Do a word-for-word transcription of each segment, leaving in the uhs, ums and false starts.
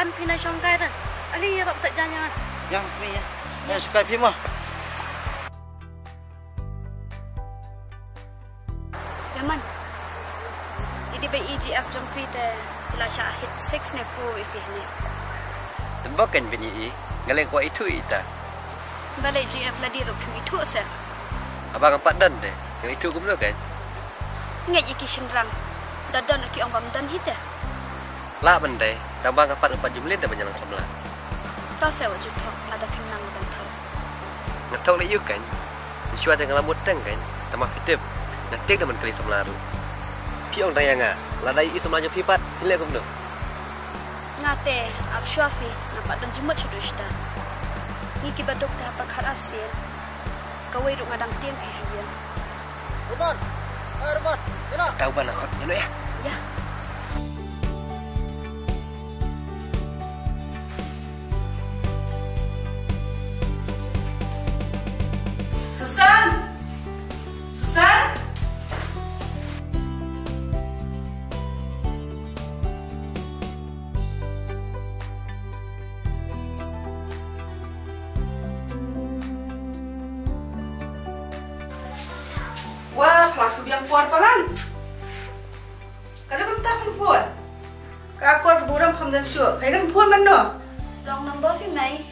Kan phi na shong kai ta. Ali ya rap sa jan ya. Yang phi ya. Ya sukai phi mo. Yaman. Idi ba E G F jong phi te ila sha hit six ne four i phi ne. Tembok kan bini i. Ngaleng kwa itu ita. Balei G F la di rup phi itu se. Abang empat don de. Yang itu kumno kan. Ngai iki shin rang. Da don ki ong bam don hite. Lah ban dei, tang ba nga pat nga pat jumlin da ban ïalang samla. To se wa ju thok, lada phin nang ban thok. Nga thok leh ïu kan. Shuwa te nga la mut teng kan. Tama phi tip. Nga tik da ban kali samla ruh. Phi ong dang ïa nga, lada ïohi samla jong phi pat, phin leh kumno? Nga te, ap shuwa phi, nga pat don jingmut shaduh shata. Ngi ki ba duk te ha pyrkhat arsien. Kawei ruh nga dang tieng phi ha ïing. Roman! Eh, Roman! Ïa noh! Tau ban khot ïa noh ïa. Ïa. Susan! Susan! Wa, plang shu biang por palan. Ka dei kumta phin phone. Ka akor burom kham jan shuh. Hai kan phone man no. Wrong number phi mei.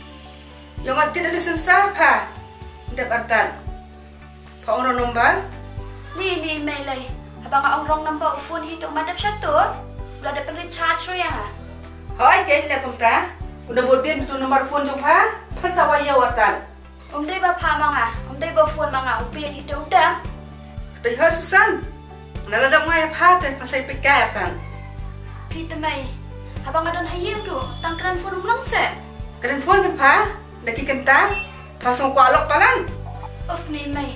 Ïong atit da listen sa pha. Dep artan. Pha ong wrong number. Ni ni mei lei. Haba nga ong wrong number u phone hi tu ma dep sha tu. Ula dep pynrit charge ru ïa nga. Hoi ken le kumta. Unda bud bien tu number phone jong pha. Phan sa wa ïa artan. Um dei ba pha ma nga, um dei ba phone ma nga, u peit hi te u dang. Peit ha Susan. Na la dang ngai pha te pa sai peit ka tan. Phi te mei. Haba nga don ha ïing tu, tang kren phone um long se. Kren phone kan pha, da ki kenta, pha song kwah lok palan. Uf ni mei.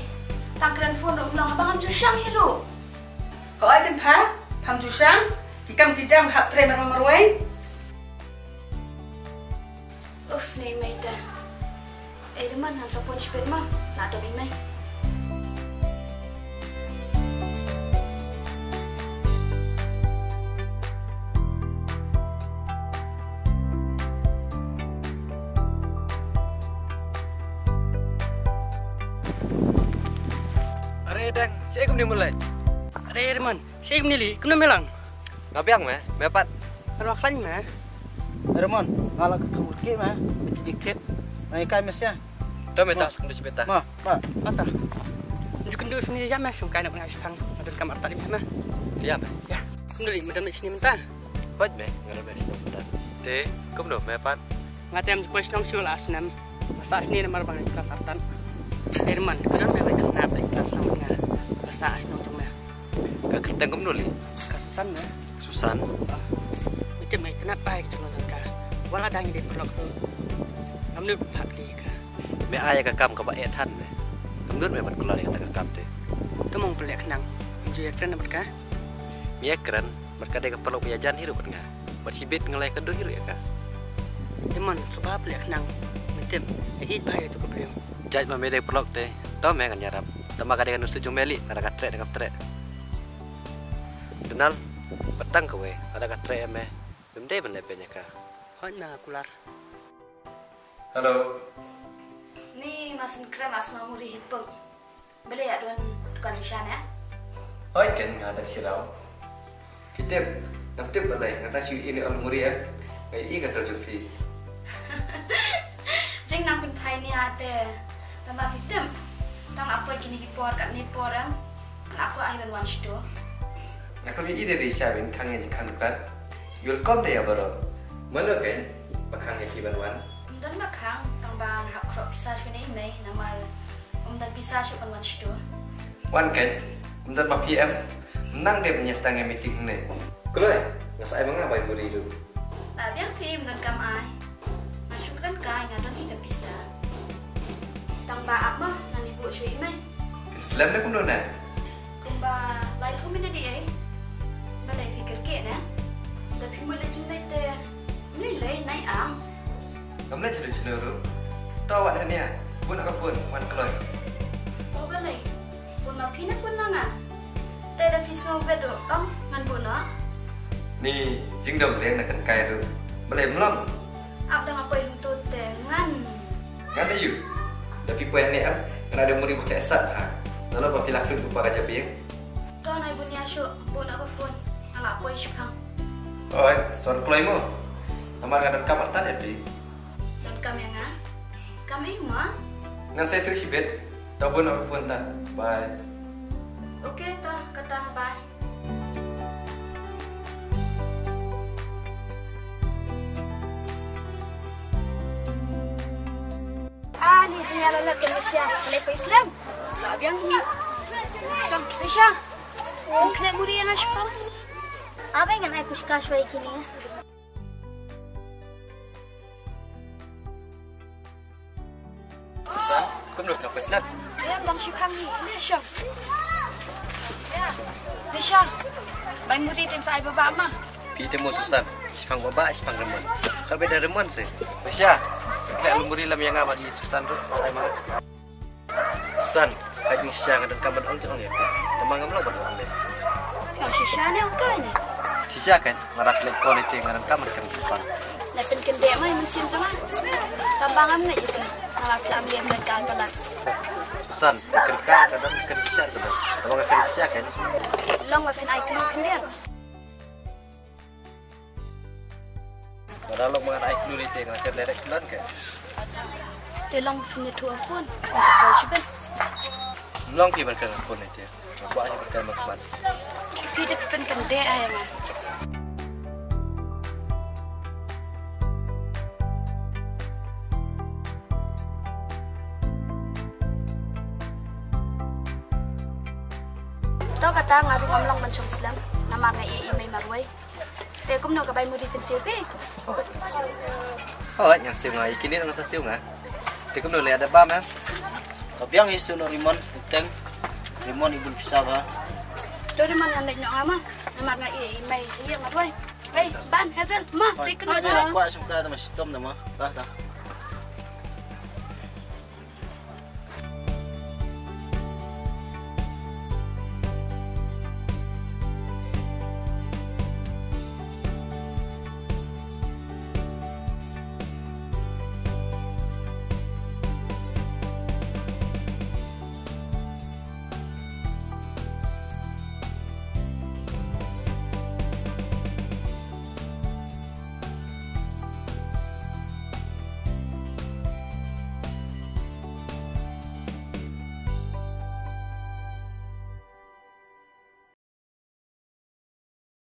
Tang kren phone um long haba ngam ju shang hi ru. Hoi kan pha, pham ju shang, ki kam ki jam hap tre marwei marwei. Uf ni mei te. Ei, Reman, ngan sa phone shipit ma. Lah dom i mei. Are dang, sha kumne mulai. Are Reman, sha kumne li, kumne melang. Nga biang me, me pat. Arwa khlaiñ me. Remon, nga la ka kham urki me. Beti dikit. Nai kai me sia. To me ta sek ndu sipeta. Ma, ma. Ata. Nju kendu sini ya me sung kai na pernga sipang. Adun kamar tadi me. Ya me. Ya. Kendu li medam sini menta. Hoj me, nga la me sini menta. Te, kumno me pat. Nga tem kuis nong sul asnem. Masa sini namar bang kelas atan. Herman, kedan me baik kena baik kelas sama nga. Masa asnong tu me. Ka kyrteng kumno li? Ka Susan ne? Susan. Ah. Mete mai tnat ai ka jong ka. Wala dang di blok tu. Ngam nu phak di ka. Me ai ka kam kaba eh than me. Ngam nu me ban kular ïa ka kam te. Te mong pelek nang. Ju ïa kren bad ka. Me ïa kren bad ka dei ka paralok ïa jan hi ruh bad nga. Bad shibit nga leh ka dei hi ruh ïa ka. Te mon suba pelek nang. Mete ai ba ïa tu ka briew. Jait ma me dei paralok te. To me ngan ïarap. Tama ka dei ka nusuk jong me li, ka da ka treh da ka treh. Donald, patang kawei, ka da ka treh me. Bym dei ban leh beiñ ïa ka. Hoi na kular. Hello. Ni ma sngewkren asma muri hi pung. Balei ïa don dukan rishan eh? Hoi ken nga da shiraw. Phi tip, ngam tip balei, nga ta shu ïohi ne ol muri eh. Nga ïohi ka dur jong phi. Jingnang pynphai nia te. Tang ba phi tip. Tang la poi kine ki por katne por em. Nga kwah ai ban wan shito. Nga kwah ïohi de risha ban khang ïa jingkhang dukan. Welcome de ïa baroh. Mano ken, ba khang ïa phi ban wan. Ym don ba khang, tang ba nga hap khroh pisa shwa ne i mei, namar ym don pisa shuh ban wan shito. Wan ken, ym don ma phi em. Nang de ban ïa sdang ïa meeting ne. Kloi, nga sa ai ma nga bai muri du. La biang phi ym don kam ai. Nga shu kren kai nga don hi ka pisa. Tang ba ap ma ngan ïa buh shuh i mei. Slem ne kumno ne? Kumba lai phew minit di ei. Balei phi kyrkieh ne? Da phi mut leit jingdait te. Mlei lei nai am. Ngam leit jingdait jingdait ruh. To wat hania. Bun ka phone wan kloi. O balei. Phone ma phi ne phone ma nga. Te da phi sngew bet ruh ong ngan buh noh. Ni jingdom liang na kan kai ruh. Balei, mlong? Ap da nga poi hangto te ngan. Ngan da ïoh. Da phi poi hangne em, ngan da muri ba khleh sat ha. Nalor ba phi la khlun bad ka jabieng. To nai bun ïa shuh, bun ap ka phone. Nga la poi shipang. Oi, son kloi mo. Namar nga donkam artat ïa phi. Donkam ïa nga? Kam ïa u ma? Ngan sa ïathuh shibit. To bun ap ka phone ta. Bye. Okay, to kata bye. Ah, ni jingïalang lad ka Nisha. Ka lei poi slem. La biang ni. Shong, Nisha. Ong khleh muri ïa nga shipang. Abai ngan ai pushka shwa ïa kine. Susan, kumno phi nang poi slem? Ïa, bang shipang ni, ni shong. Nisha, bai muri te sa ai baba ma. Phi te mo Susan, shipang baba, shipang remon. Ka beda remon se. Nisha, khleh lum muri lam ïa nga bad i Susan ruh, ai ma. Susan, ka jingshisha nga donkam ban ong jong ïa phi. Namar ngam long ban ong leh. Ka shisha ne ong ka ne? Shisha kan, nga rak leh ko ne te nga donkam ban kren shipang. Na pynkyndit mai mynsiem jong nga. Tang ba ngam ngeit ïa phi. Nga la pynlong lem lem ka ka la. Susan, ka kren ka ka don, ka kren shisha ka don. Tang ba ka kren shisha kan. Long ba phin ai clue khyndiat. Lada long ba ngan ai clue lei te ngan kren direct shuh kan. Te long phin ïathuh ha phone. Ngan sa call shibit. Long phi ban kren ha phone lei te. Ba hi ban kren ha phone. Phi te pynkyndit ha ïa nga. To kata nga ruh ngam long ban shong slem. Namar nga ïa i mei marwei. Te kumno ka bai muri phin siew phi? Oh, ngan siew nga, i kine ngan sa siew nga. Te kumno lei da bam em? Ka biang i siew na Rimon, teng. Rimon i bun pisa ba. To Rimon ngan leit noh nga ma. Namar nga i, i mei i ïa marwei. Hei, Ban, Hazel, ma, si kumno. Kwa sum ka da ma shitom da ma. Ba ta.